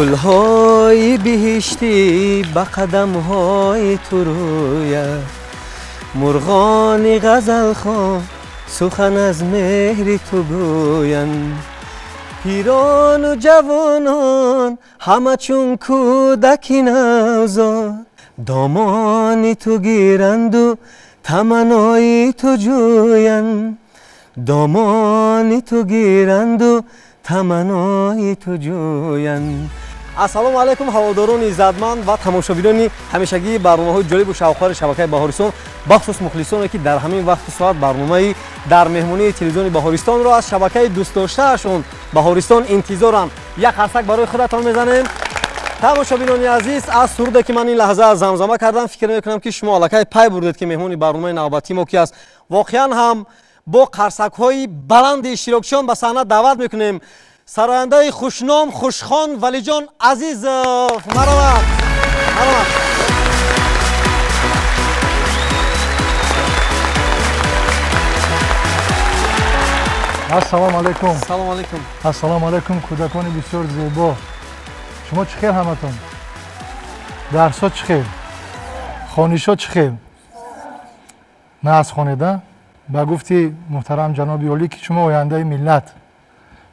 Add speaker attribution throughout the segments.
Speaker 1: Гулҳои биҳиштӣ ба қадамҳои ту рӯяд, мурғони ғазалхон сухан аз меҳри ту гӯянд. Пирону ҷавонон ҳама чун кӯдаки навзод, домони ту гиранду таманнои ту ҷӯянд. Домони ту гиранду таманнои ту ҷӯянд. Ассалому алайкум ҳаводорони иззатманд ва тамошобинони ҳамешагии барномаҳои ҷолибу шавқовари шабакаи Баҳористон, бахусус мухлисоне ки дар ҳамин вақту соат барномаи дар меҳмонии телевизиони Баҳористонро аз шабакаи дӯстдоштаашон Баҳористон интизоранд. Як қарсак барои худатон мезанем. Тамошобинони азиз, аз суруде ки ман ин лаҳза замзама кардам, фикр мекунам ки шумо аллакай пай бурдед ки меҳмони барномаи навбатии мо ки аст. Воқеан ҳам бо қарсакҳои баланди иштирокчиён ба саҳна даъват мекунем сарояндаи хушном хушхон Валиҷон Азизов. Марҳамат, марҳамат.
Speaker 2: Ассалому алайкум.
Speaker 1: Салому алайкум.
Speaker 2: Ассалому алайкум, кӯдакони бисёр зебо. Шумо чӣ хел ҳаматон? Дарсҳо чӣ хел? Хонишҳо чӣ хел? На аз хонеда? Ба гуфти муҳтарам ҷаноби олӣ ки шумо ояндаи миллат,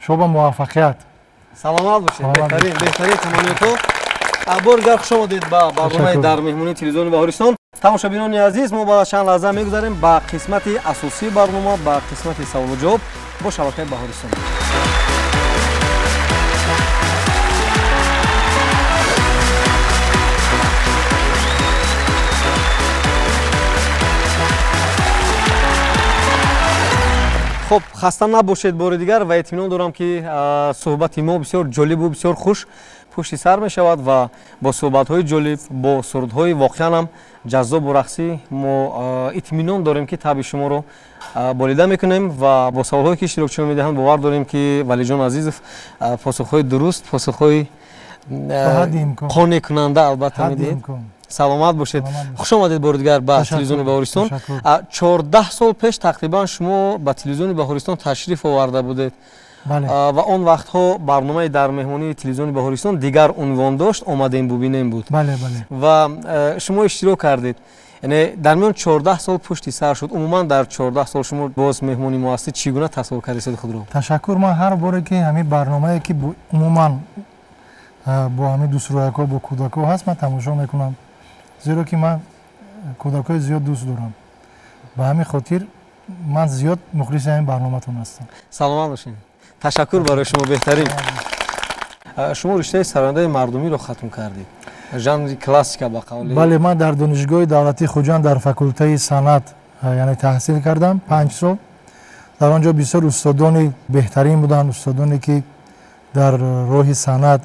Speaker 2: шумо ба муваффақият.
Speaker 1: Саломат бошед. Беҳтарин, беҳтарин таманниётҳо. Бор дигар хуш омадед ба барномаи дар меҳмонии телевизиони Баҳористон. Тамошобинони азиз, мо баъд аз чанд лаҳза мегузарем ба қисмати асосии барнома, ба қисмати саволу ҷавоб бо шабакаи Баҳористон. Хуб, хаста набошед бори дигар ва итминон дорам ки суҳбати мо бисёр ҷолибу бисёр хуш пушти сар мешавад ва бо суҳбатҳои ҷолиб, бо сурудҳои воқеан ҳам ҷаззобу рақсӣ мо итминон дорем ки табъи шуморо болида мекунем ва бо саволҳое ки иштирокчиён медиҳанд бовар дорем ки Валиҷон Азизов посухҳои дуруст, посухҳои қонеъкунанда албатта медиҳед. Саломат бошед. Хуш омадед бори дигар ба телевизиони Баҳористон. 14 сол пеш тақрибан шумо ба телевизиони Баҳористон ташриф оварда будед ва он вақтҳо барномаи дар меҳмонии телевизиони Баҳористон дигар унвон дошт, омадем бубинем буд. Ва шумо иштирок кардед. Яъне дар миён 14 сол пушти сар шуд. Умуман дар 14 сол шумо боз меҳмони мо ҳастед, чӣ гуна тасаввур кардед худро?
Speaker 2: Ташаккур. Ман ҳар боре ки ҳамин барномае ки умуман бо ҳамин дӯстрӯякҳо, бо кӯдакҳо ҳаст, ман тамошо мекунам, зеро ки ман кӯдакҳои зиёд дӯст дорам. Ба ҳамин хотир ман зиёд мухлиси ҳамин барноматон ҳастам.
Speaker 1: Саломат бошед. Ташаккур барои шумо, беҳтарин. Шумо риштаи сарояндаи мардумиро хатм кардед, жанри классика ба қавли.
Speaker 2: Бале, ман дар Донишгоҳи давлатии Хуҷанд дар факултаи санъат яъне таҳсил кардам 5 сол. Дар он ҷо бисёр устодони беҳтарин буданд, устодоне ки дар роҳи санъат,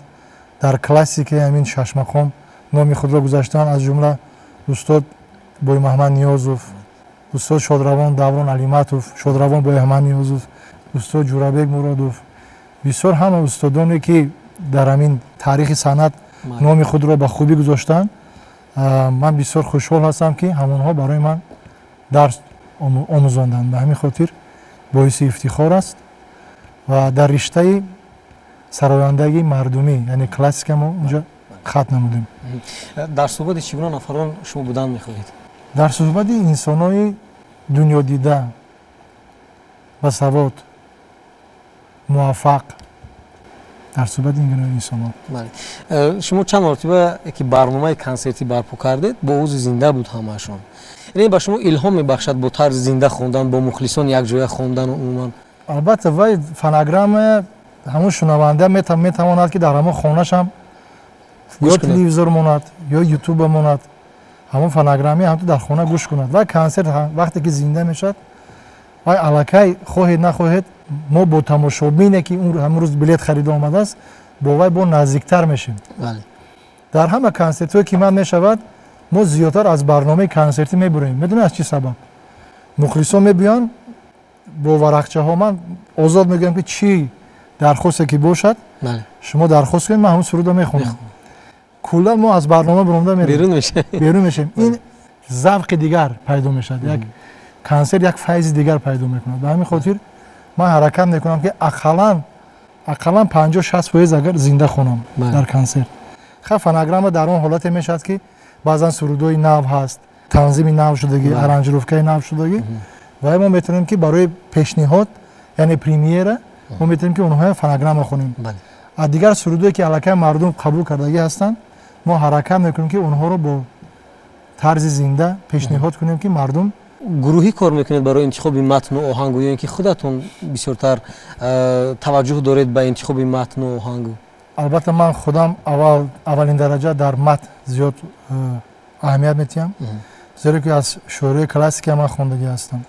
Speaker 2: дар классикаи ҳамин шашмақом номи худро гузаштанд, аз ҷумла устод Боймаҳмад Ниёзов, устод Шодравон Даврон Алиматов, Шодравон Бойаҳмад Ниёзов, устод Ҷурабек Муродов. Бисёр ҳама устодоне ки дар ҳамин таърихи санъат номи худро ба хубӣ гузоштанд, ман бисёр хушҳол ҳастам ки ҳамонҳо барои ман дарс омӯзонданд. Ба ҳамин хотир боиси ифтихор аст ва дар риштаи сарояндагии мардумӣ, яъне классика, мо унҷо хат намудем.
Speaker 1: Дар суҳбати чӣ гуна нафарон шумо будан мехоҳед?
Speaker 2: Дар суҳбати инсонои дунёдида, басавод, муваффақ, дар суҳбати ин гуна инсонон.
Speaker 1: Шумо чанд маротиба ки барномаи консертӣ барпо кардед, бо овози зинда буд ҳамаашон. Яъне ба шумо илҳом мебахшад бо тарзи зинда хондан, бо мухлисон якҷоя хондан умуман?
Speaker 2: Албатта, вай фонограмма ҳамон шунаванда метавонад ки дар ҳамон хонашам ё телевизор монад, ё ютуба монад, ҳамон фонограмме ҳамту дар хона гӯш кунад. Вай консерт вақте ки зинда мешавад, вай аллакай хоҳед нахоҳед, мо бо тамошобине ки ҳамон рӯз билет харида омадааст, бо вай бо наздиктар мешем. Дар ҳама консертҳое ки ман мешавад, мо зиёдтар аз барномаи консертӣ мебурем. Медонед аз чӣ сабаб? Мухлисон мебиёнд бо варақчаҳо. Ман озод мегӯям ки чӣ дархосте ки бошад, шумо дархост кунед, ман ҳамон сурудро мехонам. Куллан мо аз барнома баромада мерем, берун мешавем. Ин завқи дигар пайдо мешавад, як консерт як файзи дигар пайдо мекунад. Ба ҳамин хотир ман ҳаракат мекунам ки ақаллан Ақаллан 50-60% агар зинда хонам дар консерт. Ха фонограмма дар он ҳолате мешавад, ки баъзан сурудҳои нав ҳаст, танзими нав шудагӣ, аранжировкаи нав шудагӣ, ва мо метавонем, ки барои пешниҳод, яъне премьера, мо метавонем, ки онҳоя фонограмма хонем. А дигар сурудое, ки аллакай мардум қабул кардагӣ ҳастанд, мо ҳаракат мекунем, ки онҳоро бо тарзи зинда пешниҳод кунем, ки мардум.
Speaker 1: Гурӯҳӣ кор мекунед барои интихоби матну оҳангу ё ин ки худатон бисёртар таваҷҷӯҳ доред ба интихоби матну оҳангу?
Speaker 2: Албатта, ман худам аввалин дараҷа дар матн зиёд аҳамият медиҳам, зеро ки аз шоирои классика ман хондагӣ ҳастам,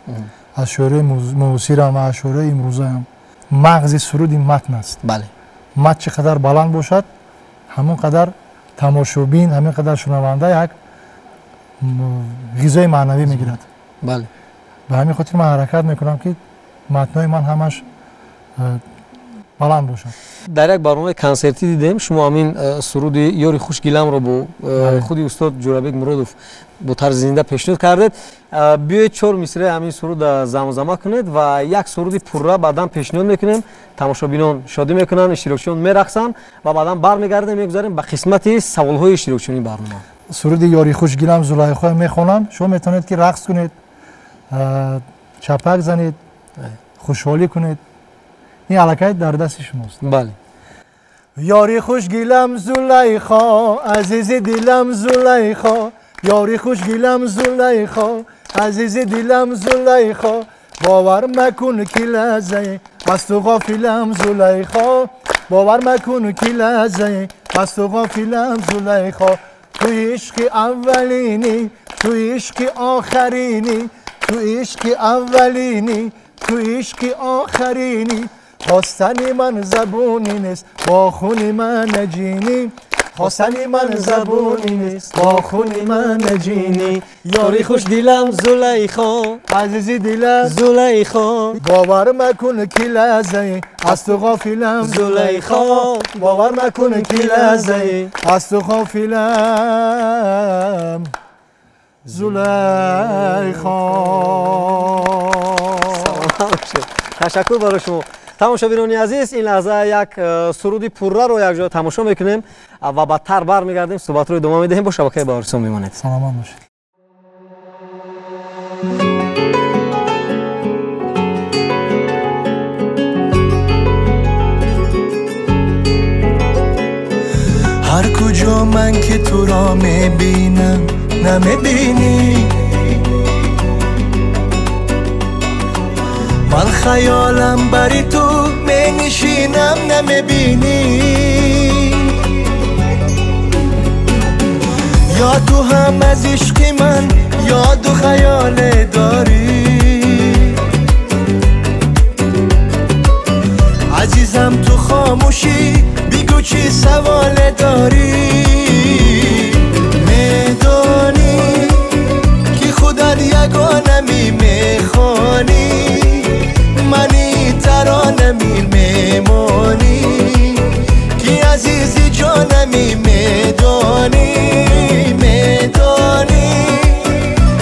Speaker 2: аз шоирои муосирам ва аз шоирои имрӯзаам. Мағзи суруди матн аст. Матн чӣ қадар баланд бошад, ҳамон қадар тамошобин, ҳамин қадар шунаванда як ғизои маънавӣ мегирад. Ба ҳамин хотир ман ҳаракат мекунам, ки матнҳои ман ҳамаш баланд бошад.
Speaker 1: Дар як барномаи консертӣ дидем, шумо ҳамин суруди ёри хушгиламро бо худи устод Ҷӯрабек Муродов бо тарзи зинда пешниҳод кардед. Биёед, чор мисраи ҳамин суруд замзама кунед ва як суруди пурра баъдан пешниҳод мекунем. Тамошобинон шодӣ мекунанд, иштирокчиён мерақсанд ва баъдан бармегардем, мегузарем ба қисмати саволҳои иштирокчиёни барнома.
Speaker 2: Суруди ёри хушгилам Зулайхоя мехонам. Шумо метавонед, ки рақс кунед, чапак занед, хушҳолӣ кунед. Ин аллакай дар дасти шумост.
Speaker 1: Бале.
Speaker 2: Ёри хушгилам Зулайхо, азизи дилам Зулайхо, ёри хушгилам Зулайхо, азизи дилам Зулайхо, бовар макун, ки лаҳзае аз ту ғофилам Зулайхо, бовар макун, ки лаҳзае аз ту ғофилам Зулайхо. Ту ишқи аввалинӣ, ту ишқи охаринӣ, ту ишқи аввалинӣ, ту ишқи охаринӣ. Хостани ман забунӣ нест, бо хуни ман наҷинӣ, хостани ман забунӣ нест, бо хуни ман наҷинӣ.
Speaker 1: Ёри хушдилам Зулайхо,
Speaker 2: азизи дилам
Speaker 1: Зулайхо,
Speaker 2: бовар макун, ки лаҳзае аз ту ғофилам
Speaker 1: Зулайхо,
Speaker 2: бовар макун, ки лаҳзае аз ту ғофилам Зулайхо.
Speaker 1: Ташаккур барои шумо. Тамошобинони азиз, ин лаҳза як суруди пурраро якҷоя тамошо мекунем ва баъдтар бармегардем, суҳбатро идома медиҳем. Бо шабакаи Баҳористон мемонед.
Speaker 2: Саломат бошед.
Speaker 3: Ҳар куҷо ман ки туро мебинам, намебинӣ. Ман хаёлам бари ту менишинам, намебинӣ. Ё ту ҳам аз ишқи ман ёду хаёле дорӣ, азизам, ту хомӯшӣ, бигӯ чӣ саволе дорӣ. Медонӣ, ки худат ягонами мехонӣ, мани таронами мемонӣ, ки азизи ҷонами медонӣ. Медонӣ,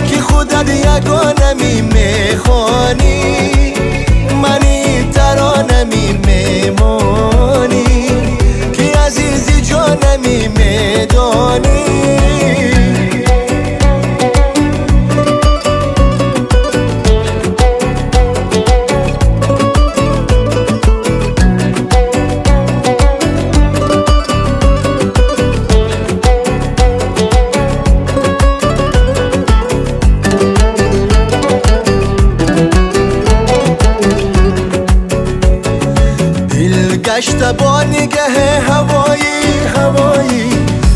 Speaker 3: ки худат ягонами мехонӣ, мани таронами мемонӣ, ки азизи ҷонами медонӣ. Гашта бо нигаҳи ҳавоӣ, ҳавоӣ,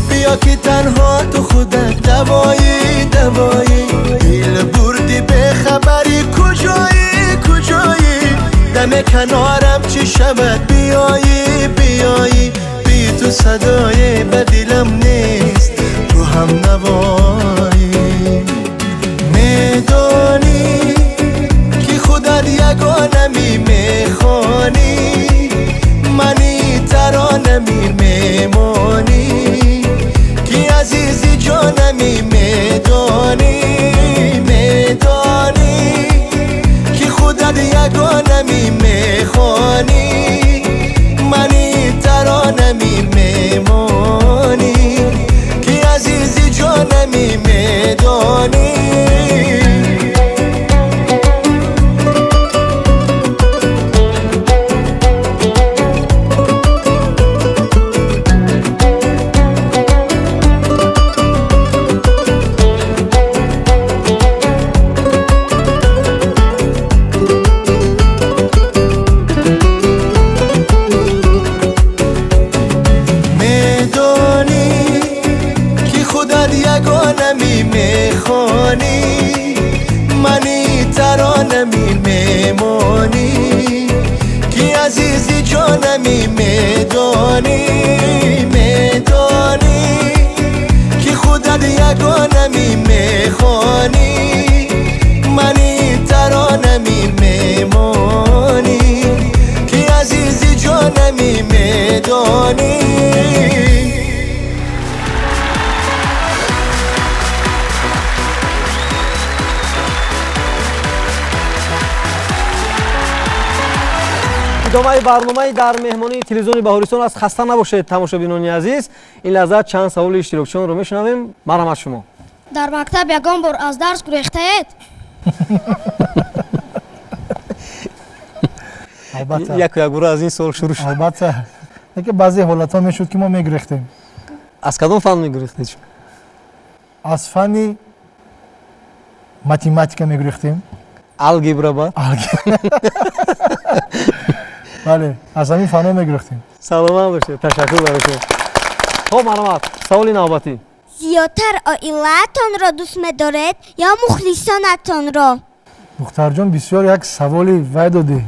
Speaker 3: биё, ки танҳо ту худат давоӣ, давоӣ. Дил бурди, бехабарӣ, куҷоӣ, куҷоӣ? Даме канорам чӣ шавад, биёӣ, биёӣ. Би ту садое ба дилам нест, ту ҳам навоӣ. Медонӣ, ки худат ягонами мехонӣ, мани таронами мемонӣ, ки азизи ҷонами медонӣ. Медонӣ, ки худат ягонами мехонӣ, мемонӣ ки азизи ҷонами медонӣ медонӣ ки худат ягонами мехонӣ мани таронами мемонӣ ки азизи ҷонами медонӣ.
Speaker 1: Идомаи барномаи дар меҳмонии телевизиони Баҳористон аст. Хаста набошед, тамошобинони азиз. Ин лаҳза чанд саволи иштирокчиёнро мешунавем. Марҳамат шумо.
Speaker 4: Дар мактаб ягон бор аз дарс гурехтаед?
Speaker 2: Албатта.
Speaker 1: Яку якбора аз ин савол шурӯъ шуд.
Speaker 2: Албатта. Лекин баъзе ҳолатҳо мешуд, ки мо мегурехтем.
Speaker 1: Аз кадом фан мегурехтед шумо?
Speaker 2: Аз фанни математика мегурехтем.
Speaker 1: Алгебра ба?
Speaker 2: Бале, аз ҳамин фанҳо мегурехтем.
Speaker 1: Саломат бошед, ташаккур барои шумо. Хоб, марҳамат, саволи навбатӣ.
Speaker 5: Зиёдтар оилаатонро дӯст медоред ё мухлисонатонро?
Speaker 2: Мухтарҷон, бисёр як саволи вай додӣ.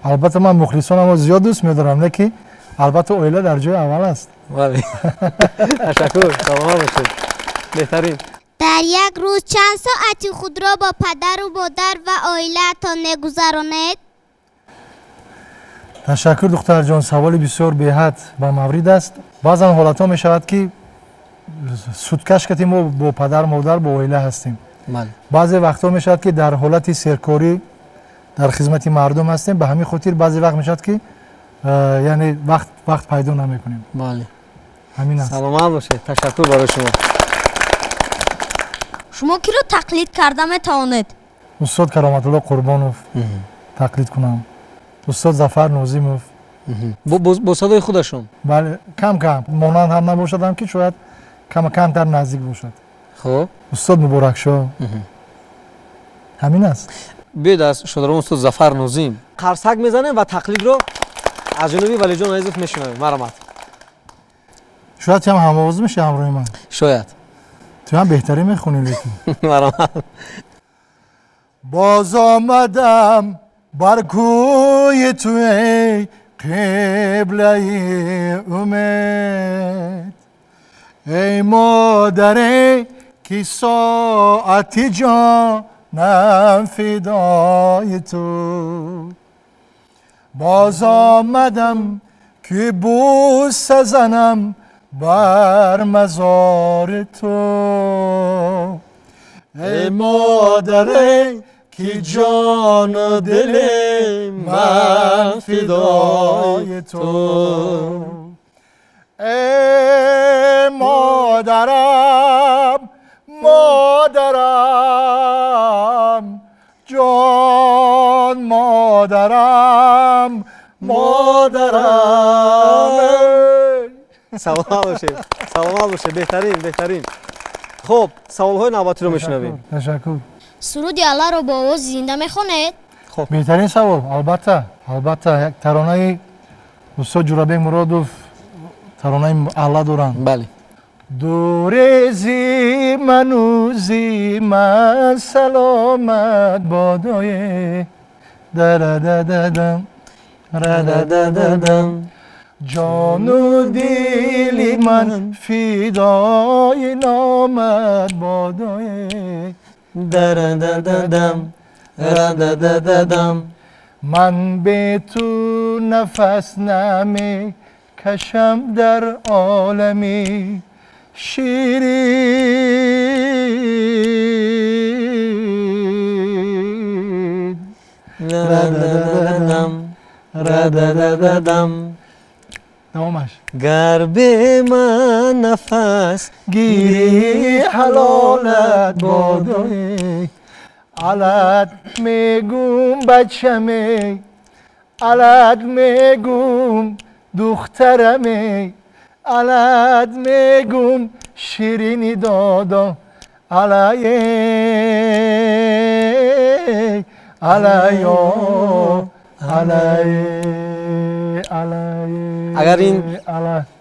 Speaker 2: Албатта ман мухлисонамро зиёд дӯст медорам, лекин албатта оила дар ҷои аввал аст.
Speaker 1: Бале. Ташаккур, саломат бошед. Беҳтарин.
Speaker 5: Дар як рӯз чанд соати худро бо падару модар ва оилаатон мегузаронед?
Speaker 2: Ташаккур, духтарҷон, саволи бисёр беҳад ба маврид аст. Баъзан ҳолатҳо мешавад, ки суткаш кати мо бо падар, модар, бо оила ҳастем. Баъзе вақтҳо мешавад, ки дар ҳолати серкорӣ дар хизмати мардум ҳастем. Ба ҳамин хотир баъзе вақт мешавад, ки яъне вақт пайдо намекунем.
Speaker 1: Бале.
Speaker 2: Ҳамин аст.
Speaker 1: Саломат бошед, ташаккур барои шумо.
Speaker 4: Шумо киро тақлид карда метавонед?
Speaker 2: Устод Кароматулло Қурбонов тақлид кунам. Устод Зафар Нозимов.
Speaker 1: Бо садои худашон?
Speaker 2: Бале, кам кам. Монанд ҳам набошадам, ки шояд кама камтар наздик бошад.
Speaker 1: Хуб.
Speaker 2: Устод Муборакшо. Ҳамин аст.
Speaker 1: Биёед аз шодарон устод Зафар Нозим қарсак мезанем ва тақлидро аз ҷониби Валиҷон Азизов мешунавем. Марҳамат.
Speaker 2: Шояд ҳам ҳамовоз меши ҳамроҳи ман.
Speaker 1: Шояд.
Speaker 2: Ту ҳам беҳтарин мехонӣ, лекин.
Speaker 1: Марҳамат.
Speaker 2: Боз омадам бар кӯи ту эй қиблаи умед, эй модаре ки соати ҷонам фидои ту. Боз омадам ки бӯса занам бар мазори ту, эй модаре ки ҷону дили ман фидои ту. Эй модарам, модарам, ҷон модарам, модарам.
Speaker 1: Саломат бошед, саломат бошед, беҳтарин, беҳтарин. Хуб, саволҳои навбатиро мешунавем.
Speaker 2: Ташаккур.
Speaker 4: Суруди Алларо бо овози зинда мехонед?
Speaker 1: Хуб.
Speaker 2: Беҳтарин савол, албатта, албатта. Як таронаи устод Ҷурабек Муродов, таронаи Алла доранд.
Speaker 1: Бале.
Speaker 2: Дуре зи ману зи ман саломат бодое, дарадададам, рададададам, ҷону дили ман фидои номат бодое,
Speaker 1: дарадададам, рададададам,
Speaker 2: ман бе ту нафас намекашам дар олами ширин.
Speaker 1: Рададададам, рададададам.
Speaker 2: Давомаш.
Speaker 1: Гар бе ман нафас
Speaker 2: гирӣ ҳалолат бодое, алат мегум бачаме, алат мегум духтараме, алат мегум ширини додо, алае, алаё, алае, алае.
Speaker 1: Агар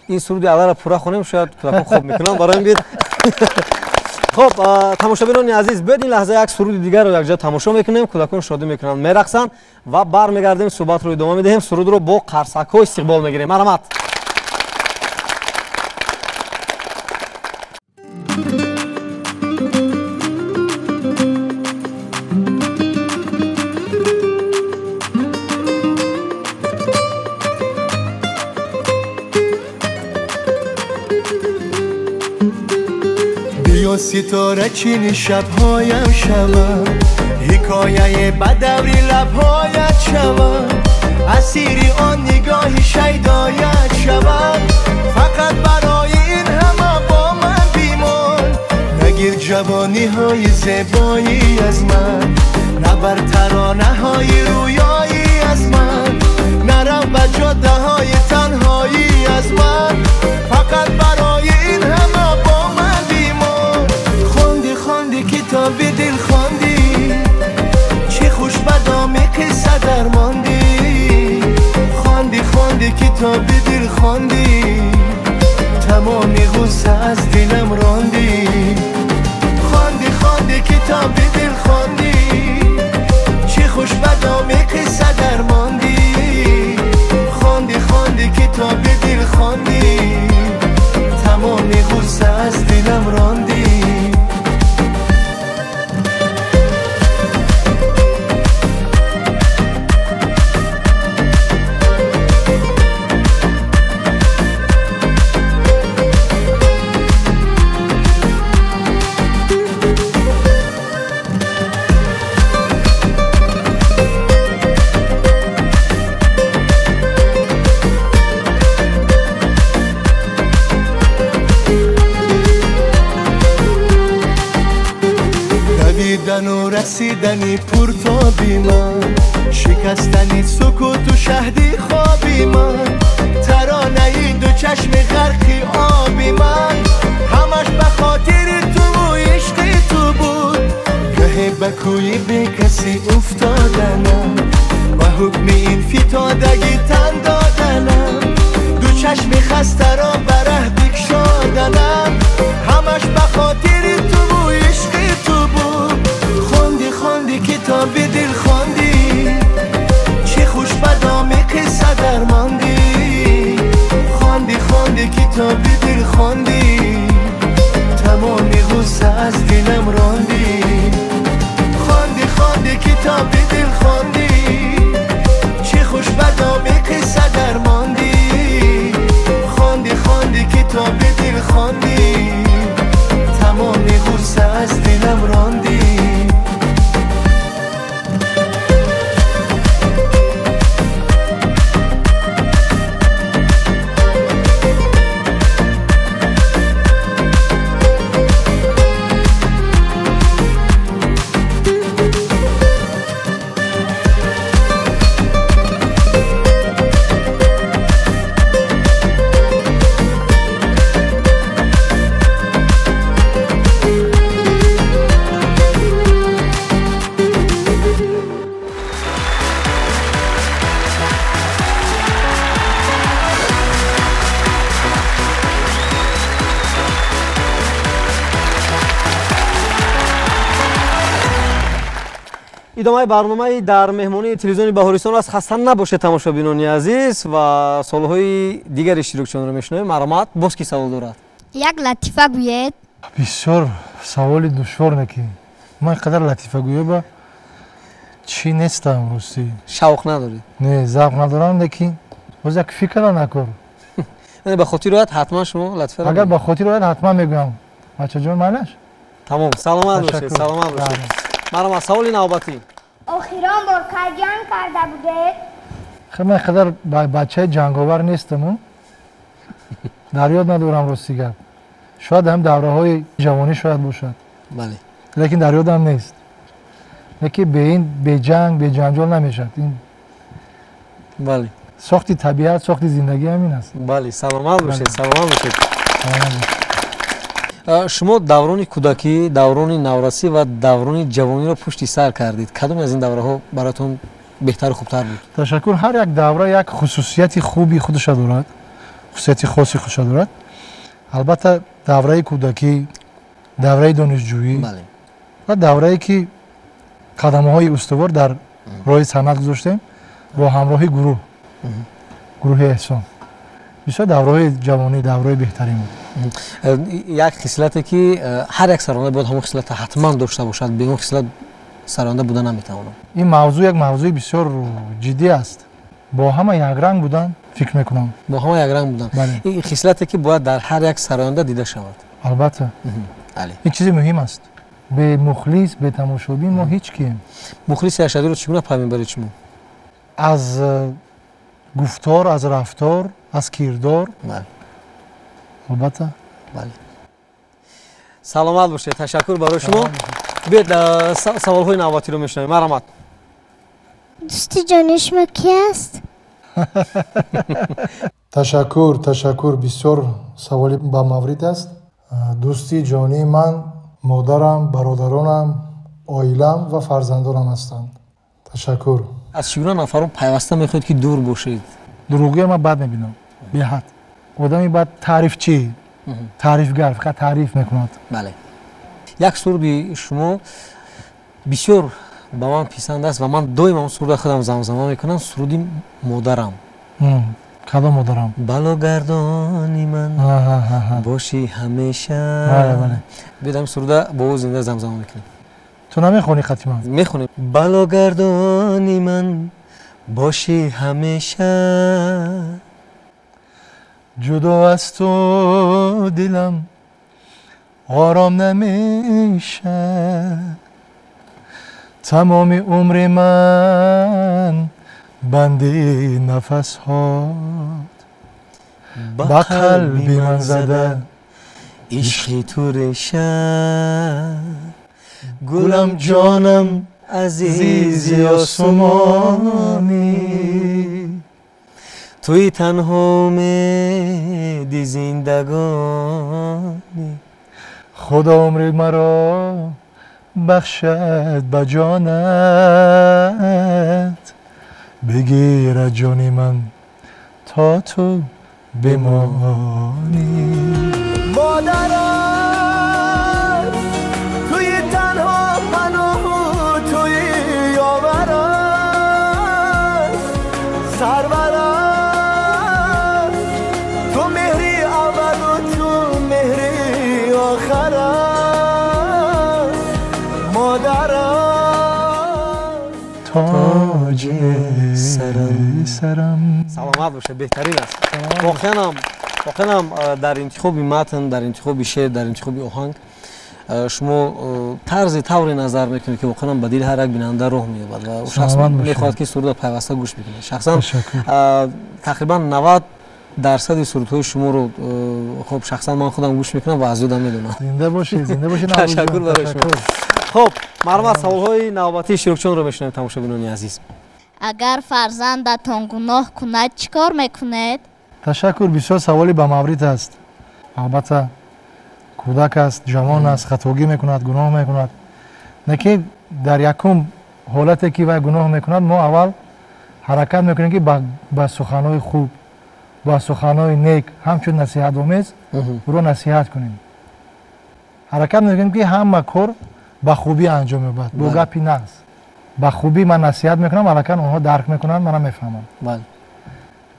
Speaker 1: ин суруди алларо пурра хонем, шояд кӯдакон хоб мекунанд. Барои ин биёед Хуб, тамошобинони азиз, биёед ин лаҳза як суруди дигарро якҷо тамошо мекунем, кӯдакон шодӣ мекунанд, мерақсанд ва бармегардем, суҳбатро идома медиҳем, сурудро бо қарсакҳо истиқбол мегирем. Марҳамат.
Speaker 3: ستاره چین شبهایم شوم، حکایه بدوری لبهایت شوم، اسیری آن نگاه شیدایت شوم، فقط برای این همه با من بیمان نگیر جوانی های زیبایی از من، نبر ترانه های رویایی از من، نرم به جاده های تنهایی از من، فقط برای این همه با من بیمان. خواندی خواندی کتاب دل خواندی، چه خوش بدامی قصه درماندی، خواندی خواندی کتاب دل خواندی، تمامی غصه از دلم راندی، خواندی خواندی کتاب دل خواندی، چه خوش بدامی قصه درماندی، خواندی خواندی کتاب دل خواندی، تمامی غصه از دلم راندی. رسیدنی پرتابی من، شکستنی سکوت و شهدی خوابی من، ترانه ای دو چشم غرقی آبی من، همش به خاطر تو و عشق تو بود، گه به کوی بی کسی افتادنم، به حکم این فتادگی تن دادنم، دو چشم خسته را بره بکشادنم، همش به خاطر تو و عشق تو بود. خواندی خواندی کتاب دل خواندی، چه خوش بدامی قصه درماندی، خواندی خواندی کتاب دل خواندی، تمامی غصه از دلم راندی، خواندی خواندی کتاب دل خواندی، چه خوش بدامی قصه درماندی، خواندی خواندی کتاب دل خواندی، تمامی غصه از دلم راندی.
Speaker 1: Идомаи барномаи дар меҳмонии телевизиони Баҳористон аст. Хаста набошед тамошобинони азиз ва саволҳои дигари иштирокчиёнро мешунавем. Марҳамат, боз ки савол дорад?
Speaker 4: Як латифа гӯед.
Speaker 2: Бисёр саволи душвор неки. Ман қадар латифагӯё ба чӣ нестам ростӣ.
Speaker 1: Шавқ надоред?
Speaker 2: Не, завқ надорам, лекин боз як фикра накор.
Speaker 1: Яъне ба хотир ояд ҳатман шумо латифа.
Speaker 2: Агар ба хотир ояд ҳатман мегӯям. Бачаҷон майлаш?
Speaker 1: Тамом, саломат бошед, саломат бошед. Марҳамат, саволи навбатӣ.
Speaker 5: Охирон бор кай ҷанг карда будед?
Speaker 2: Хеле ман қадар бачаи ҷанговар нестам, дар ёд надорам рости гап. Шояд ҳам давраҳои ҷавонӣ шояд бошад.
Speaker 1: Бале.
Speaker 2: Лекин дар ёдам нест. Лекин бе ин бе ҷанг, бе ҷанҷол намешавад. Ин
Speaker 1: бале.
Speaker 2: Сохти табиат, сохти зиндагӣ ҳамин аст.
Speaker 1: Бале, саломат бошед, саломат бошед. Шумо даврони кӯдакӣ, даврони наврасӣ ва даврони ҷавониро пушти сар кардед. Кадоме аз ин давраҳо бароятон беҳтару хубтар буд?
Speaker 2: Ташаккур. Ҳар як давра як хусусияти хуби худашро дорад, хусусияти хоси худашро дорад. Албатта давраи кӯдакӣ, Давраи донишҷӯӣ ва даврае ки қадамҳои устувор дар роҳи санъат гузоштем бо ҳамроҳи гурӯҳи Эҳсон. Бисёр давраҳои ҷавонӣ, давраҳои беҳтарин буд.
Speaker 1: Як хислате ки ҳар як саронда бояд ҳамон хислата ҳатман дошта бошад, бе он хислат саронда буда наметавонад.
Speaker 2: Ин мавзӯъ як мавзӯи бисёр ҷиддӣ аст. Бо ҳама якранг будан фикр мекунам.
Speaker 1: Бо ҳама якранг будан. Ин хислате ки бояд дар ҳар як сароянда дида шавад.
Speaker 2: Албатта. Ин чизи муҳим аст. Бе мухлис, бе тамошобин мо ҳеҷ кием.
Speaker 1: Мухлиси Ашадиро чӣ гуна пай мебаред шумо?
Speaker 2: Аз гуфтор, аз рафтор, аз кирдор. Албатта.
Speaker 1: Саломат бошед, ташаккур барои шумо. Биёед саволҳои навбатиро мешунавем. Марҳамат.
Speaker 5: Дӯсти ҷони шумо ки аст?
Speaker 2: Ташаккур, ташаккур. Бисёр саволи бамаврид аст. Дӯсти ҷонии ман модарам, бародаронам, оилам ва фарзандонам ҳастанд. Ташаккур.
Speaker 1: Аз чӣ гуна нафарон пайваста мехоҳед ки дур бошед?
Speaker 2: Дурӯғгӯя ман бад мебинам, беҳад. Одами бад таърифчӣ, таърифгар, фақат таъриф мекунад.
Speaker 1: Бале. Як суруди шумо бисёр ба ман писанд аст ва ман доим он суруда худам замзама мекунам, суруди модарам.
Speaker 2: Кадом модарам?
Speaker 1: Балогардони ман бошӣ ҳамеша. Биёед ҳамин суруда бо ӯ зинда замзама мекунем.
Speaker 2: Ту намехонӣ қатъи ман?
Speaker 1: Мехонем. Балогардони ман бошӣ ҳамеша,
Speaker 2: ҷудо аз ту дилам ором намешад, тамоми умри ман банди нафасҳот, ба қалби ман зада
Speaker 1: ишқи ту реша, гулам ҷонам азизи осмонӣ, туи танҳо умеди зиндагонӣ,
Speaker 2: худо умри маро бахшад ба ҷонат, бигирад ҷони ман то ту бимонӣ.
Speaker 3: Модарам туи танҳо паноҳу туи ёварам, сарварам, ту меҳри аввалу ту меҳри охарам, модарам
Speaker 2: тоҷи сарам.
Speaker 1: Саломат бошед, беҳтарин аст. Воқеан дар интихоби матн, дар интихоби шеър, дар интихоби оҳанг шумо тарзи тавре назар мекунед ки воқеан ба дили ҳар як бинанда роҳ меёбад ва шахс мехоҳад ки суруда пайваста гӯш бикунад. Шахсан тақрибан 90% сурудҳои шуморо хоб шахсан ман худам гӯш мекунам ва аз ёдам медонам.
Speaker 2: Зинда бошед, зинда бошед.
Speaker 1: Ташаккур барои шумо. Хоб, марҳамат, саволҳои навбатии иштирокчиёнро мешунавем, тамошобинони азиз.
Speaker 5: Агар фарзандатон гуноҳ кунад, чӣ кор мекунед?
Speaker 2: Ташаккур, бисёр саволи бамаврид аст. Албатта кӯдак аст, ҷавон аст, хатогӣ мекунад, гуноҳ мекунад. Лекин дар якум ҳолате ки вай гуноҳ мекунад, мо аввал ҳаракат мекунем ки ба суханҳои хуб, ба суханҳои нек, ҳамчун насиҳатомез ӯро насиҳат кунем. Ҳаракат мекунем ки ҳама кор ба хубӣ анҷом ёбад, бо гапи нағз. Ба хубӣ ман насиҳат мекунам, аллакай онҳо дарк мекунанд, мана мефаҳмам.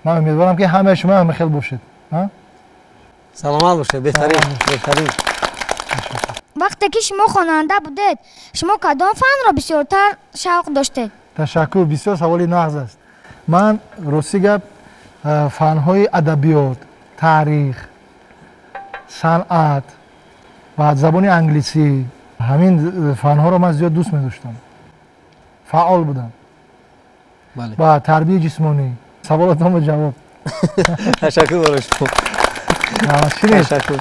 Speaker 2: Ман умедворам ки ҳамаи шумо ҳама хел бошед.
Speaker 1: Саломат бошед, беҳтарин, беҳтарин.
Speaker 4: Вақте ки шумо хонанда будед, шумо кадом фанро бисёртар шавқ доштед?
Speaker 2: Ташаккур, бисёр саволи нағз аст. Ман рости гап фанҳои адабиёт, таърих, санъат ва забони англисӣ, ҳамин фанҳоро ман зиёд дӯст медоштам. Фаъол будам. Ба тарбияи ҷисмонӣ. Саволатонро ҷавоб.
Speaker 1: Ташаккур барои шумо. Ташаккур.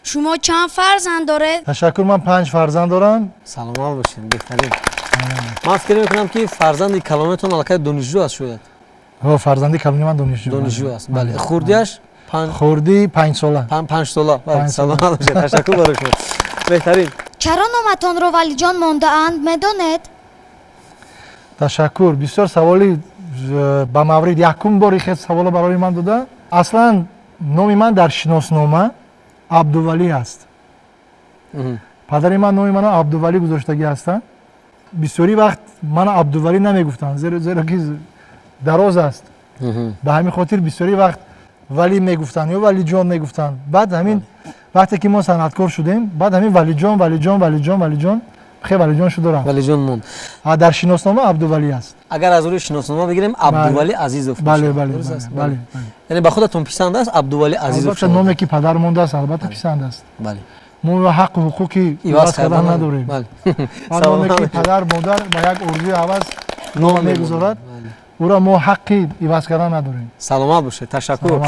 Speaker 4: Шумо чанд фарзанд доред?
Speaker 2: Ташаккур, ман 5 фарзанд дорам.
Speaker 1: Саломат бошед, беҳтарин. Ман фикр мекунам ки фарзанди калонатон аллакай донишҷӯ аст шояд.
Speaker 2: Ҳо, фарзанди калони ман донишҷӯ.
Speaker 1: Донишҷӯ аст, бале. Хурдиаш
Speaker 2: хурди 5 сола.
Speaker 1: 5 сола. Бале, саломат бошед. Ташаккур барои шумо. Беҳтарин.
Speaker 4: Чаро номатонро Валиҷон мондаанд, медонед?
Speaker 2: Ташаккур, бисёр саволи ба маврид. Якум бор ихел саволо барои ман дода. Аслан номи ман дар шиноснома Абдувалӣ аст. Падари ман номи мана Абдувалӣ гузоштагӣ ҳастанд. Бисёри вақт мана Абдувалӣ намегуфтанд, зеро ки дароз аст. Ба ҳамин хотир бисёри вақт Валӣ мегуфтанд ё Валиҷон мегуфтанд. Баъд ҳамин вақте ки мо санъаткор шудем, баъд ҳамин Валиҷон, Валиҷон, Валиҷон, Валиҷон, хе Валиҷон шуда рафт.
Speaker 1: Валиҷон монд.
Speaker 2: Дар шиноснома Абдувалӣ аст.
Speaker 1: Агар аз рӯи шиноснома бигирем, Абдувалӣ Азизов.
Speaker 2: Бале, бале, бале.
Speaker 1: Яъне ба худатон писанд аст Абдувалӣ Азизов?
Speaker 2: Албатта, номе ки падар мондааст, албатта писанд аст.
Speaker 1: Бале.
Speaker 2: Мо ҳаққу ҳуқуқи иваз кардан надорем. Номе ки падар, модар ба як орзуи ҳавас ном мегузорад, ӯро мо ҳаққи иваз кардан надорем.
Speaker 1: Саломат бошед, ташаккур.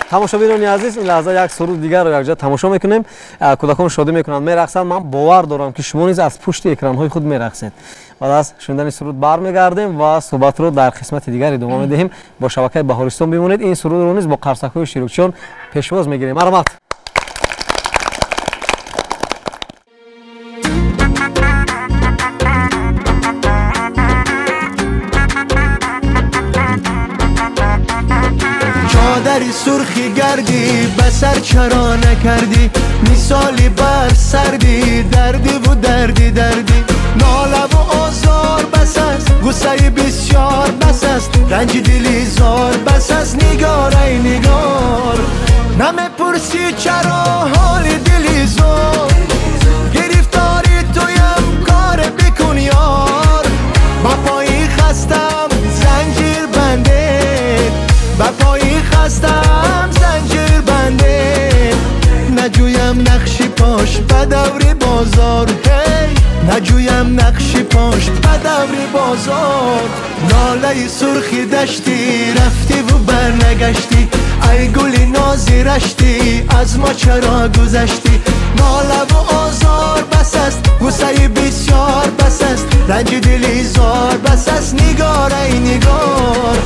Speaker 1: Тамошобинони азиз, ин лаҳза як суруд дигарро якҷо тамошо мекунем. Кӯдакон шодӣ мекунанд, мерақсанд. Ман бовар дорам, ки шумо низ аз пушти экранҳои худ мерақсед. Баъд аз шунидани суруд бармегардем ва суҳбатро дар қисмати дигар идома медиҳем. Бо шабакаи Баҳористон бимонед. Ин сурудро низ бо қарсакҳои широкчиён пешвоз мегирем. Марҳамат.
Speaker 3: چادر سرخی گردی به سر چرا نکردی، مثالی بر سردی دردی و دردی دردی، ناله و آزار بس است، غصه بسیار بس است، رنج دلی زار بس است، نگار ای نگار نمیپرسی چرا حال دلی زار، گرفتاری تویم کار بکن یار، با پای خستم زنجیر بنده، با پای خستم زنجیر بنده، نجویم نقشی پاش به دوری بازار، هی نجویم نقشی پاش به دوری بازار، ناله سرخی دشتی رفتی و برنگشتی، ای گل نازی رشتی از ما چرا گذشتی، ناله و آزار بس است، غصه بسیار بس است، رنج دلی زار بس است، نگار ای نگار.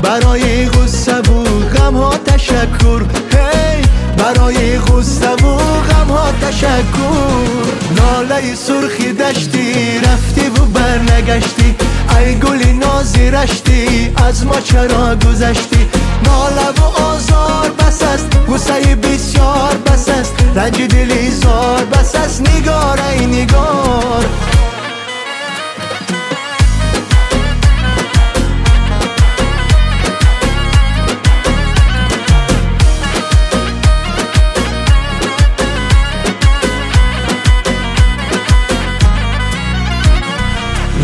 Speaker 3: برای غصه و غم ها تشکر، هی برای غصه و غم ها تشکر، ناله سرخی دشتی رفتی و برنگشتی، ای گل نازی رشتی از ما چرا گذشتی، ناله و آزار بس است، غصه بسیار بس است، رنج دلی زار بس است، نگار ای نگار.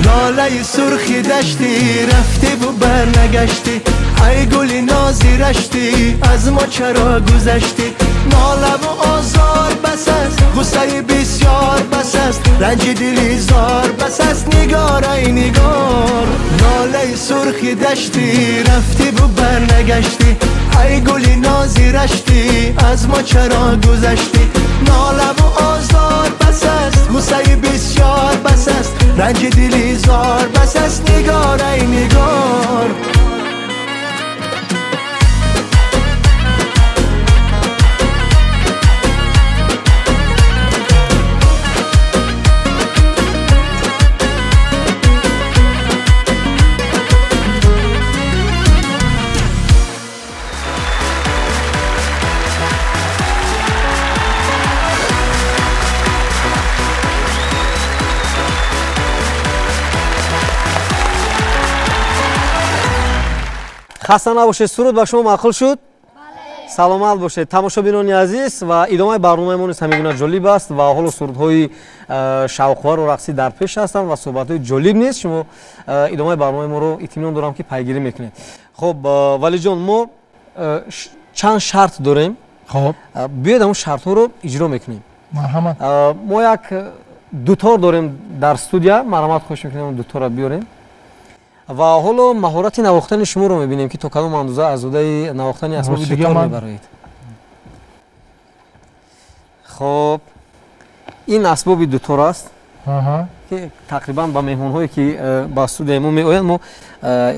Speaker 3: ناله سرخی دشتی رفتی و برنگشتی، ای گل نازی رشتی از ما چرا گذشتی، ناله و آزار بس است، غصه بسیار بس است، رنج دلی زار بس است، نگار ای نگار. ناله سرخی دشتی رفتی و برنگشتی، ای گل نازی رشتی از ما چرا گذشتی، ناله و آزار بس است، غصه بسیار بس است، رنج دلی زار بس است، نگار ای نگار.
Speaker 1: Хаста набошед, суруд ба шумо маъқул шуд? Саломат бошед. Тамошобинони азиз, ва идомаи барномаи мо низ ҳамин гуна ҷолиб аст ва ҳоло сурудҳои шавқовару рақсӣ дар пеш ҳастанд ва суҳбатҳои ҷолиб низ. Шумо идомаи барномаи моро итминон дорам, ки пайгирӣ мекунед. Хуб, Валиҷон, мо чанд шарт дорем.
Speaker 2: Хуб,
Speaker 1: биёед ҳамон шартҳоро иҷро мекунем.
Speaker 2: Марҳамат.
Speaker 1: Мо як дутор дорем дар студия. Марҳамат, хоҳиш мекунем дуторро биёрем. Ва ҳоло маҳорати навохтани шуморо мебинем, ки то кадом андоза аз уҳдаи навохтани асбоби дутор мебароед. Хуб, ин асбоби дутор аст ки тақрибан ба меҳмонҳое ки ба студияи мо меоянд мо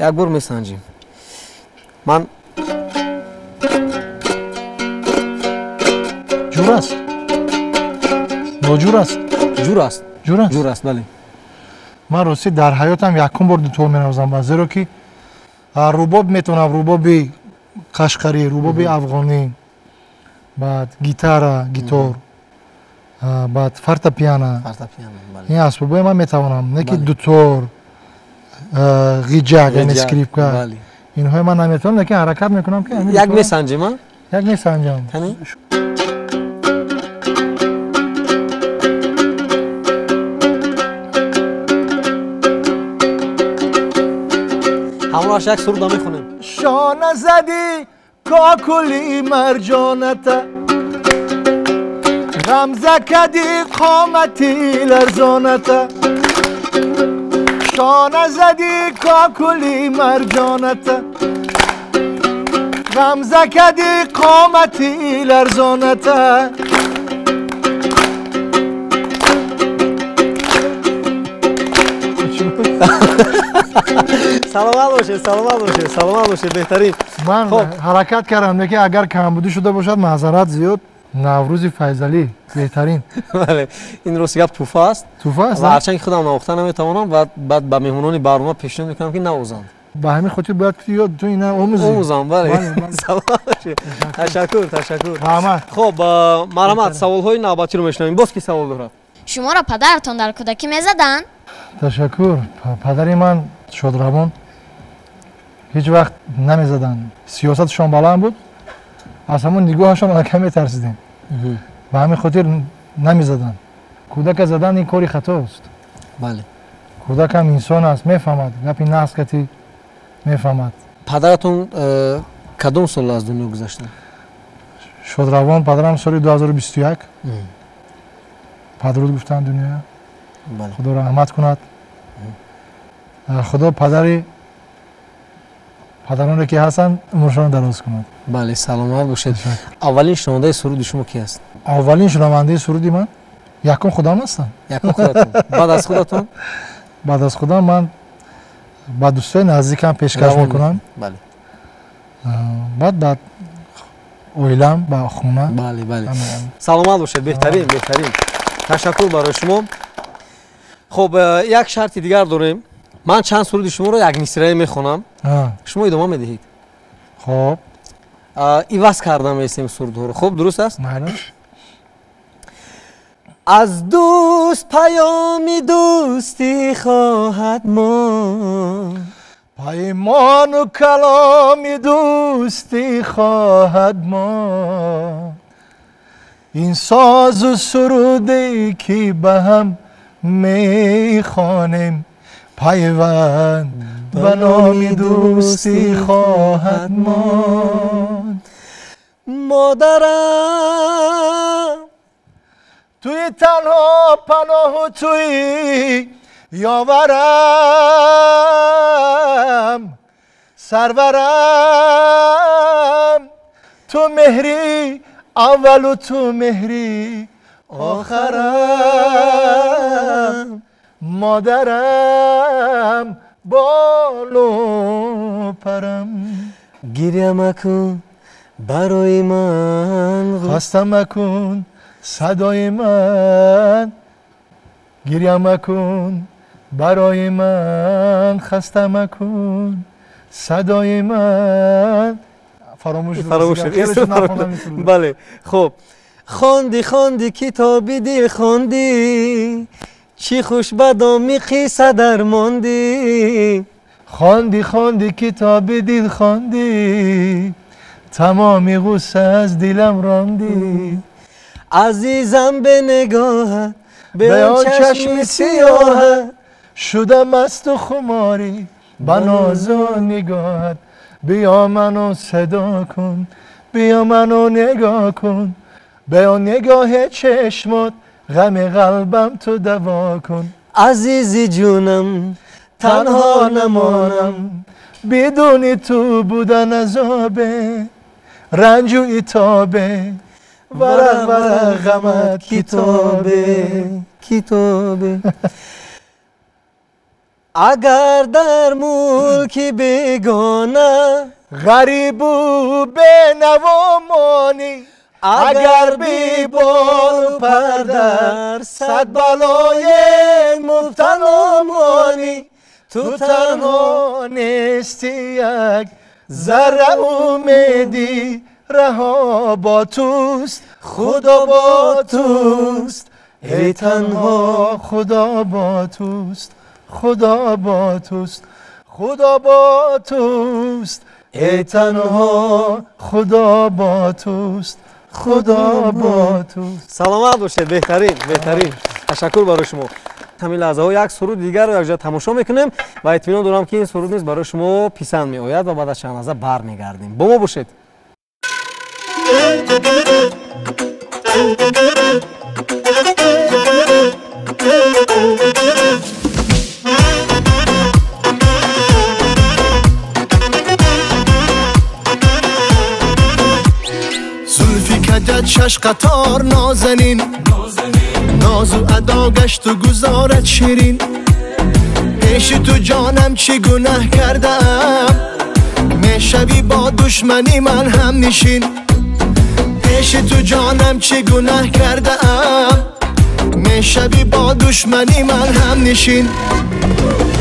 Speaker 1: як бор месанҷем. Ман
Speaker 2: ҷур аст? Ноҷур аст?
Speaker 1: Ҷур аст.
Speaker 2: Ҷур аст?
Speaker 1: Ҷур аст, бале.
Speaker 2: Ман ростӣ дар ҳаётам якум бор дутор менавозам, зеро ки рубоб метавонам, рубоби қашқарӣ, рубоби афғонӣ, баъд гитара, гитор, баъд фортепиано. Ин асбобҳои ман метавонам, не ки дутор, ғиҷак, яъне скрипка, инҳои ман наметавонам, лекин ҳаракат мекунам ки
Speaker 1: як месанҷем.
Speaker 2: Як месанҷам.
Speaker 1: Ҳамроҳаш як суруда мехонем.
Speaker 3: Шона задӣ кокули марҷоната, ғамза кадӣ қомати ларзоната, шона задӣ кокули марҷоната, ғамза кадӣ қомати ларзоната.
Speaker 1: Саломат бошед, саломат бошед, саломат бошед, беҳтарин.
Speaker 2: Ман ҳаракат кардам, лекин агар камбудӣ шуда бошад, маъзарат зиёд. Наврӯзи Файзалӣ беҳтарин.
Speaker 1: Бале, ин рости гап тӯҳфа аст.
Speaker 2: Тӯҳфа аст.
Speaker 1: Ва ҳарчанд ки худам навохта наметавонам, баъд ба меҳмонони барнома пешниҳод мекунам ки навозанд.
Speaker 2: Ба ҳамин хотир бояд ки ёд ту ина омӯзӣ.
Speaker 1: Омӯзам, бале. Саломат бошед. Ташаккур, ташаккур.
Speaker 2: Раҳмат.
Speaker 1: Хуб, марҳамат, саволҳои навбатиро мешунавем. Боз ки савол дорад?
Speaker 5: Шуморо падаратон дар кӯдакӣ мезаданд?
Speaker 2: Ташаккур. Падари ман шодравон ҳеҷ вақт намезаданд. Сиёсатшон баланд буд, аз ҳамон нигоҳашон аллакай метарсидем. Ба ҳамин хотир намезаданд. Кӯдака задан ин кори хатост.
Speaker 1: Бале.
Speaker 2: Кӯдакам инсон аст, мефаҳмад, гапи нағз кати мефаҳмад.
Speaker 1: Падаратон кадом сол аз дунё гузаштанд?
Speaker 2: Шодравон падарам соли 2021 падруд гуфтанд дунёя. Худо раҳмат кунад. Худо падари падароне ки ҳастанд умршонро дароз кунад.
Speaker 1: Бале, саломат бошед. Аввалин шунавандаи суруди шумо ки аст?
Speaker 2: Аввалин шунавандаи суруди ман якум худам ҳастам.
Speaker 1: Якум худатон. Баъд аз худатон?
Speaker 2: Баъд аз худам ман ба дӯстои наздикам пешкаш мекунам.
Speaker 1: Бале.
Speaker 2: Баъд ба оилам, ба хона.
Speaker 1: Бале, бале. Саломат бошед, беҳтарин, беҳтарин. Ташаккур барои шумо. Хуб, як шарти дигар дорем. Ман чанд суруди шуморо як мисраe мехонам, шумо идома медиҳед.
Speaker 2: Хуб.
Speaker 1: Иваз карда меистем сурудҳоро. Хуб, дуруст аст?
Speaker 2: Бале.
Speaker 1: Аз дӯст паёми дӯстӣ хоҳад монд,
Speaker 3: паймону каломи дӯстӣ хоҳад монд, ин созу суруде ки ба ҳам мехонем пайванд ба номи дӯстӣ хоҳад монд.
Speaker 1: Модарам
Speaker 3: туи танҳо паноҳу туи ёварам, сарварам, ту меҳри аввалу ту меҳри охарам, модарам болу парам.
Speaker 1: Гиря макун барои ман,
Speaker 3: хаста макун садои ман, гиря макун барои ман, хаста макун садои ман.
Speaker 2: Фаромӯш
Speaker 1: шуд. Бале. Хуб, хонди хонди китоби дил хонди, чӣ хуш ба доми қисса дармондӣ.
Speaker 3: Хонди хонди китоби дил хонди, тамоми ғусса аз дилам рондӣ.
Speaker 1: Азизам бе нигоҳат, бе он чашми сиёҳат,
Speaker 3: шудам масту хуморӣ ба нозу нигоҳат. Биё ману садо кун, биё ману нигоҳ кун, бе он нигоҳи чашмот ғами қалбам ту даво кун.
Speaker 1: Азизи ҷунам танҳо намонам,
Speaker 3: бидуни ту будан азобе, ранҷу итобе. Варақ варақ ғамат китобе,
Speaker 1: китобе. Агар дар мулки бегона
Speaker 3: ғарибу бенаво монӣ, агар беболу пар дар сад балое мубтало монӣ, ту танҳо нестӣ, як зарра умеди раҳо бо туст, Худо бо туст, эй танҳо Худо бо туст, Худо бо туст, Худо бо туст, эй танҳо Худо бо туст, Худо бо туст.
Speaker 1: Саломат бошед, беҳтарин, беҳтарин. Ташаккур барои шумо. Ҳамин лаҳзаҳо як суруди дигарро якҷоя тамошо мекунем ва итминон дорам, ки ин суруд низ барои шумо писанд меояд ва баъд аз чанд лаҳза бармегардем. Бо мо бошед.
Speaker 3: Зулфи каҷат шаш қатор нозанин, нозу адо гашту гузорат ширин. Пеши ту ҷонам чӣ гунаҳ кардаам, мешавӣ бо душмани ман ҳамнишин. Пеши ту ҷонам чӣ гунаҳ кардаам, мешавӣ бо душмани ман ҳамнишин.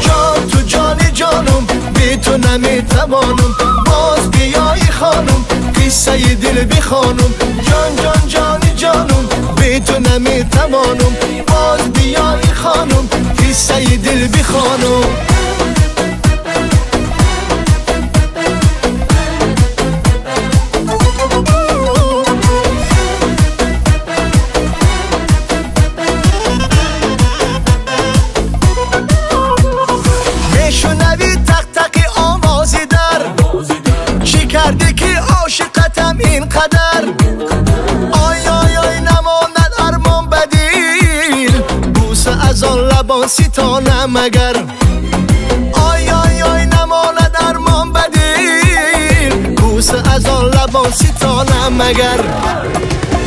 Speaker 3: Ҷон ту ҷони ҷонум, бе ту наметавонум, боз биёи хонум, қиссаи дил бихонум. Ҷон ҷон ҷони ҷонум, бе ту наметавонум, боз биёи хонум, қиссаи дил бихонум. Мешунавӣ тақ-тақи овози дар, чӣ кардӣ ки ошиқатам ин қадар? Ой ой ой намонад армон ба дил, бӯса аз он лабон ситонам агар. Ой ой ой намонад армон ба дил, бӯса аз он лабон ситонам агар.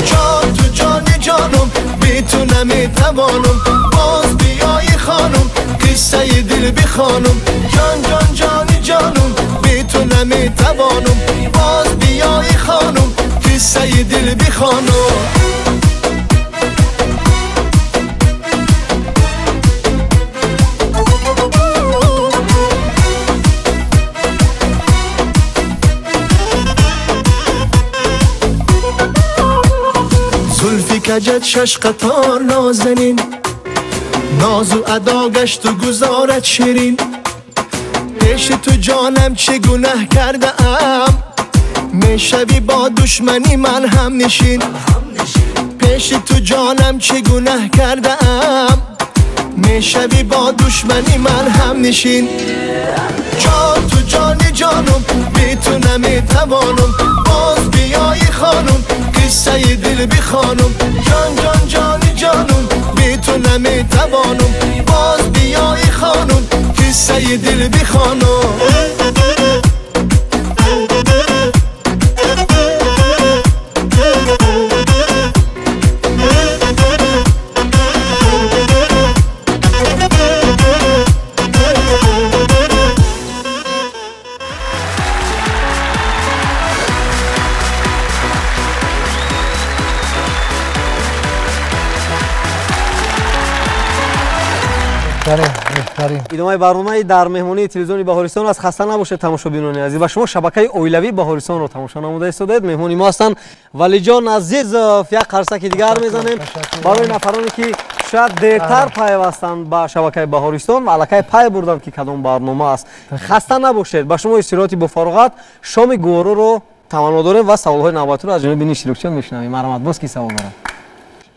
Speaker 3: Ҷон ту ҷони ҷонум, бе ту наметавонум, боз биёи хонум, қиссаи дил бихонум. Ҷон ҷон ҷони ҷонум, бе ту наметавонум, боз биёи хонум, қиссаи дил бихонум. Зулфи каҷат шаш қатор нозанин, нозу адо гашту гузорат ширин. Пеши ту ҷонам чӣ гунаҳ кардаам, мешавӣ бо душмани ман ҳамнишин. Пеши ту ҷонам чӣ гунаҳ кардаам, мешавӣ бо душмани ман ҳамнишин. Ҷон ту ҷони ҷонум, бе ту наметавонум, боз биёи хонум, қиссаи дил бихонум. Ҷон ҷон ҷони ҷонум, бе ту наметавонум, боз биёи хонум, қиссаи дил бихонум.
Speaker 1: Идомаи барномаи дар меҳмонии телевизиони Баҳористон аст. Хаста набошед, тамошобинони азиз, ва шумо шабакаи оилавии Баҳористонро тамошо намуда истодаед. Меҳмони мо ҳастанд Валиҷон Азизов. Як қарсаки дигар мезанем барои нафароне ки шояд дертар пайвастанд ба шабакаи Баҳористон ва аллакай пай бурданд, ки кадом барнома аст. Хаста набошед, ба шумо истироҳати бофароғат, шоми гувороро таманно дорем ва саволҳои навбатиро аз ҷониби иштирокчиён мешунавем. Марҳамат, боз ки савол дорад?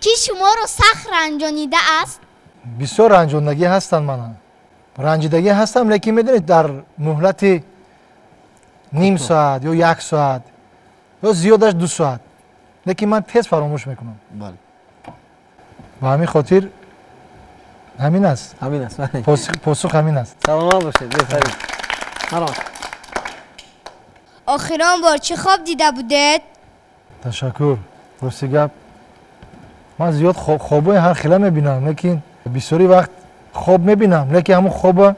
Speaker 5: Ки шуморо сахт ранҷонидааст?
Speaker 2: Бисёр ранҷондагӣ ҳастанд, мана ранҷидагӣ ҳастам, лекин медонед, дар муҳлати ним соат ё як соат ё зиёдаш 2 соат, лекин ман тез фаромӯш мекунам. Ба ҳамин хотир ҳамин аст.
Speaker 1: Ҳамин аст.
Speaker 2: Посух ҳамин аст.
Speaker 1: Саломат бошед, беҳтарин. Марҳамат.
Speaker 5: Охирон бор чӣ хоб дида будед?
Speaker 2: Ташаккур. Рости гап, ман зиёд хобҳои ҳар хела мебинам, лекин бисёри вақт хоб мебинам, лекин ҳамун хоба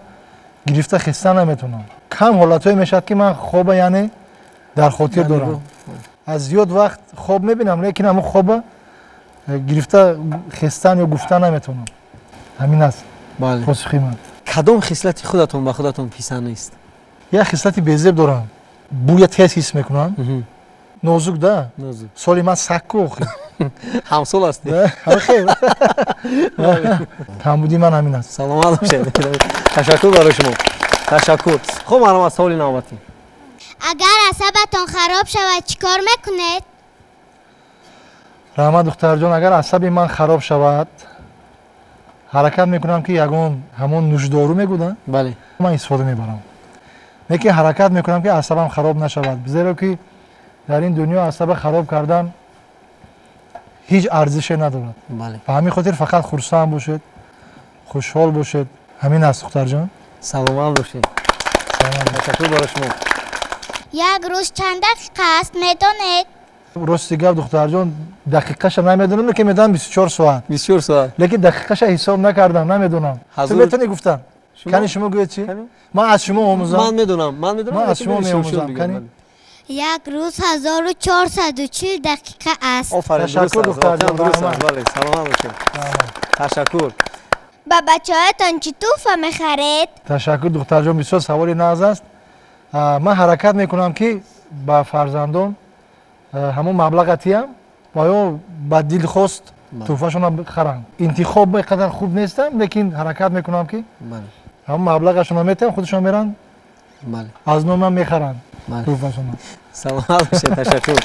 Speaker 2: гирифта хиста наметавонам. Кам ҳолатҳое мешавад, ки ман хоба яъне дар хотир дорам. Аз зиёд вақт хоб мебинам, лекин ҳамун хоба гирифта хистан ё гуфта наметавонам. Ҳамин аст посухи ман.
Speaker 1: Кадом хислати худатон ба худатон писанд нест?
Speaker 2: Як хислати безеб дорам. Бӯя тез ҳис мекунам. Нозук да? Соли ман сакку охи.
Speaker 1: Ҳамсол ҳастед?
Speaker 2: Хел. Камбуди ман ҳамин аст.
Speaker 1: Саломат бошед. Ташаккур барои шумо. Ташаккур. Хуб, марҳамат, саволи навбатӣ.
Speaker 5: Агар асабатон хароб шавад, чӣ кор мекунед?
Speaker 2: Раҳмат, духтарҷон, агар асаби ман хароб шавад, ҳаракат мекунам, ки ягон ҳамон нӯшдору мегӯданд,
Speaker 1: бале,
Speaker 2: ман истифода мебарам. Лекин ҳаракат мекунам, ки асабам хароб нашавад, зеро ки дар ин дунё асаба хароб кардан ҳеҷ арзише надорад. Ба ҳамин хотир фақат хурсанд бошед, хушҳол бошед. Ҳамин аст, духтарҷон.
Speaker 1: Саломат бошед. Ташаккур барои шумо.
Speaker 5: Як рӯз чанд дақиқа аст, медонед?
Speaker 2: Рости гап, духтарҷон, дақиқаша намедонам, лекин медонам 24 соат.
Speaker 1: 24 соат.
Speaker 2: Лекин дақиқаша ҳисоб накардам, намедонам. Ту метавонӣ гуфтан? Кани шумо гӯед чӣ? Ман аз шумо омӯзам.
Speaker 1: Ман медонам, ман медонам.
Speaker 2: Ман аз шумо меомӯзам. Кани?
Speaker 5: Як рӯз 1440 дақиқа аст.
Speaker 1: Офарин,
Speaker 2: ташаккур, духтарҷон.
Speaker 1: Дуруст аст, бале, саломат бошед. Ташаккур.
Speaker 5: Ба бачаҳоятон чӣ тӯҳфа мехаред?
Speaker 2: Ташаккур, духтарҷон, бисёр саволи нағз аст. Ман ҳаракат мекунам, ки ба фарзандон ҳамон маблаға тиям ва ё ба дилхост тӯҳфашонро харанд. Интихоб ба қадар хуб нестам, лекин ҳаракат мекунам, ки ҳамон маблағашонро метиҳам, худашон меранд аз номи ман мехаранд тӯҳфашонро.
Speaker 1: Саломат бошед, ташаккур.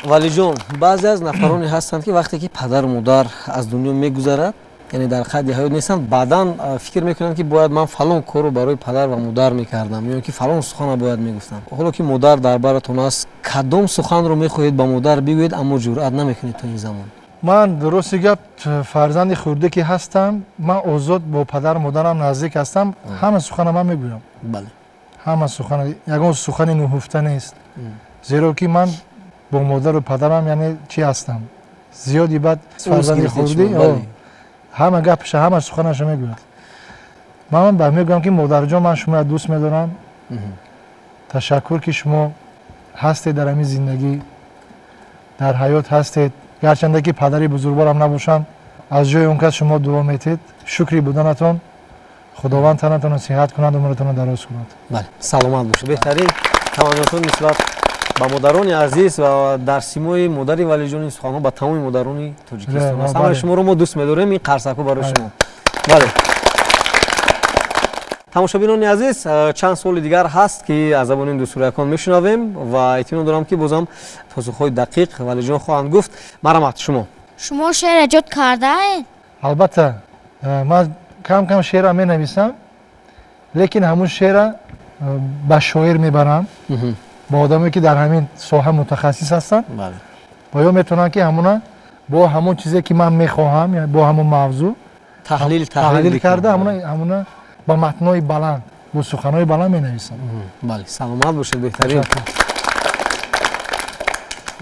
Speaker 1: Валиҷон, баъзе аз нафароне ҳастанд, ки вақте ки падару модар аз дунё мегузарад, яъне дар қайди ҳаёт нестанд, баъдан фикр мекунанд, ки бояд ман фалон корро барои падар ва модар мекардам ё ки фалон суханро бояд мегуфтам. Ҳоло ки модар дар баратон аст, кадом суханро мехоҳед ба модар бигӯед, аммо ҷуръат намекунед то ин замон?
Speaker 2: Ман рости гап, фарзанди хурде ки ҳастам, ман озод бо падару модарам наздик ҳастам, ҳама сухана ман мегӯям.
Speaker 1: Бале,
Speaker 2: ҳама сухана, ягон сухани нуҳуфта нест, зеро ки ман бо модару падарам яъне чӣ ҳастам, зиёди баъд фарзанди хурдӣ ҳама гапша, ҳама суханаша мегӯяд. Ман ба мегӯям, ки модарҷон, ман шуморо дӯст медорам, ташаккур, ки шумо ҳастед дар ҳамин зиндагӣ, дар ҳаёт ҳастед. Гарчанде ки падари бузургворам набошам, аз ҷои он кас шумо дуо метед. Шукри буданатон, Худованд танатонро сиҳат кунад, умратонро дароз кунад.
Speaker 1: Бале, саломат бошед. Беҳтарин таманнотон нисбат ба модарони азиз ва дар симои модари Валиҷони суханҳо ба тамоми модарони Тоҷикистон аст. Ҳамаи шуморо мо дӯст медорем. Ин қарсакҳо барои шумо. Бале, тамошобинони азиз, чанд суоли дигар ҳаст, ки аз забони дӯстурякон мешунавем ва эътимод дорам, ки бозам посухҳои дақиқ Валиҷон хоҳанд гуфт. Марҳамат, шумо.
Speaker 4: Шумо шеър эҷод кардаед?
Speaker 2: Албатта, ман кам кам шеърам менависам, лекин ҳамун шеъра ба шоир мебарам, ба одамое ки дар ҳамин соҳа мутахассис ҳастанд, ва ё метавонанд, ки ҳамуна бо ҳамон чизе ки ман мехоҳам, бо ҳамон мавзӯъ таҳлил карда, ҳамуна ба матнҳои баланд, бо суханҳои баланд менависам.
Speaker 1: Бале, саломат бошед, беҳтарин.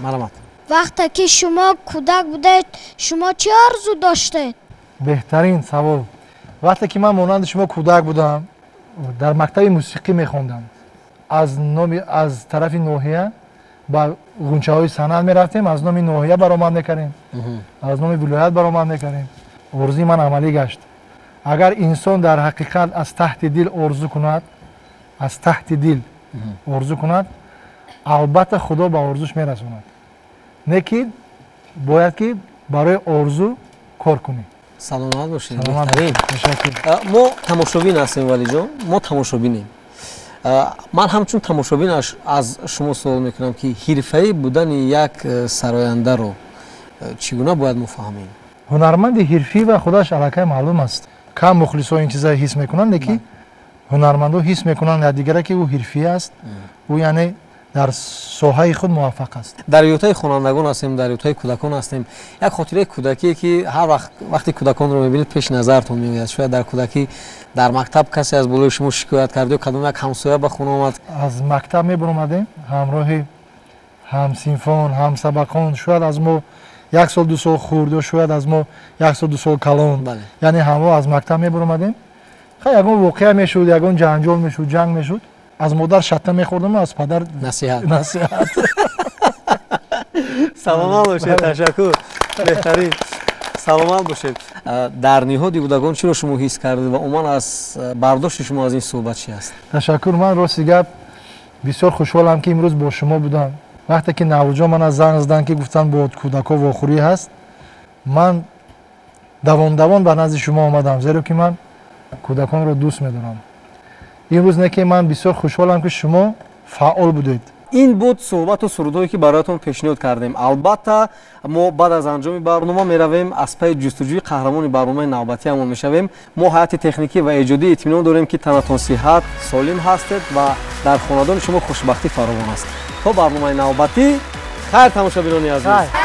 Speaker 1: Марҳамат.
Speaker 4: Вақте ки шумо кӯдак будед, шумо чӣ орзу доштед?
Speaker 2: Беҳтарин савол. Вақте ки ман монанди шумо кӯдак будам, дар мактаби мусиқӣ мехондам. Аз тарафи ноҳия ба ғунчаҳои санъат мерафтем, аз номи ноҳия баромад мекардем, аз номи вилоят баромад мекардем. Орзуи ман амалӣ гашт. Агар инсон дар ҳақиқат аз таҳти дил орзу кунад, аз таҳти дил орзу кунад, албатта Худо ба орзуш мерасонад. Не ки бояд ки барои орзу кор кунӣ.
Speaker 1: Саломат бошед. Мо тамошобин ҳастем, Валиҷон, мо тамошобинем. Ман ҳамчун тамошобин аз шумо суол мекунам, ки ҳирфаӣ будани як сарояндаро чӣ гуна бояд мо фаҳмем?
Speaker 2: Ҳунарманди ҳирфӣ ва худаш аллакай маълум аст. Кам мухлисҳо ин чиза ҳис мекунанд, лекин ҳунармандо ҳис мекунанд якдигара, ки ӯ ҳирфӣ аст, ӯ яъне дар соҳаи худ муваффақ аст.
Speaker 1: Дар ҳаётаи хонандагон ҳастем, дар ҳаётаи кӯдакон ҳастем. Як хотираи кӯдакие, ки ҳар вақт вақте кӯдаконро мебинед, пеши назартон меояд. Шояд дар кӯдакӣ дар мактаб касе аз болои шумо шикоят кард ё кадом як ҳамсоя ба хона омад.
Speaker 2: Аз мактаб мебаромадем ҳамроҳи Ҳамсинфон, ҳамсабақон, шояд аз мо як сол, 2 сол хурд ё шояд аз мо як сол, 2 сол калон, яъне ҳамро аз мактаб мебаромадем. Хай, ягон воқеа мешуд, ягон ҷанҷол мешуд, ҷанг мешуд, аз модар шатта мехӯрдам, аз падар
Speaker 6: насиҳат.
Speaker 2: Насиҳат.
Speaker 1: Саломат бошед, ташаккур, беҳтарин, саломат бошед. Дар ниҳоди кӯдакон чиро шумо ҳис кардед ва умуман аз бардошти шумо аз ин суҳбат чи аст?
Speaker 2: Ташаккур. Ман, рости гап, бисёр хушҳолам, ки имрӯз бо шумо будам. Вақте ки Наврӯзҷон мана занг заданд, ки гуфтанд, бо кӯдакҳо вохӯрӣ ҳаст, ман давон давон ба назди шумо омадам, зеро ки ман кӯдаконро дӯст медорам. Имрӯз не ки ман бисёр хушҳолам, ки шумо фаъол будед.
Speaker 1: Ин буд суҳбату сурудҳое, ки бароятон пешниҳод кардем. Албатта, мо баъд аз анҷоми барнома меравем, аз пайи ҷустуҷӯи қаҳрамони барномаи навбатиамон мешавем. Мо, ҳайати техникӣ ва эҷодӣ, итминон дорем, ки танатон сиҳат, солим ҳастед ва дар хонадони шумо хушбахтӣ фаровон аст. То барномаи навбатӣ, хайр, тамошобинони азиз.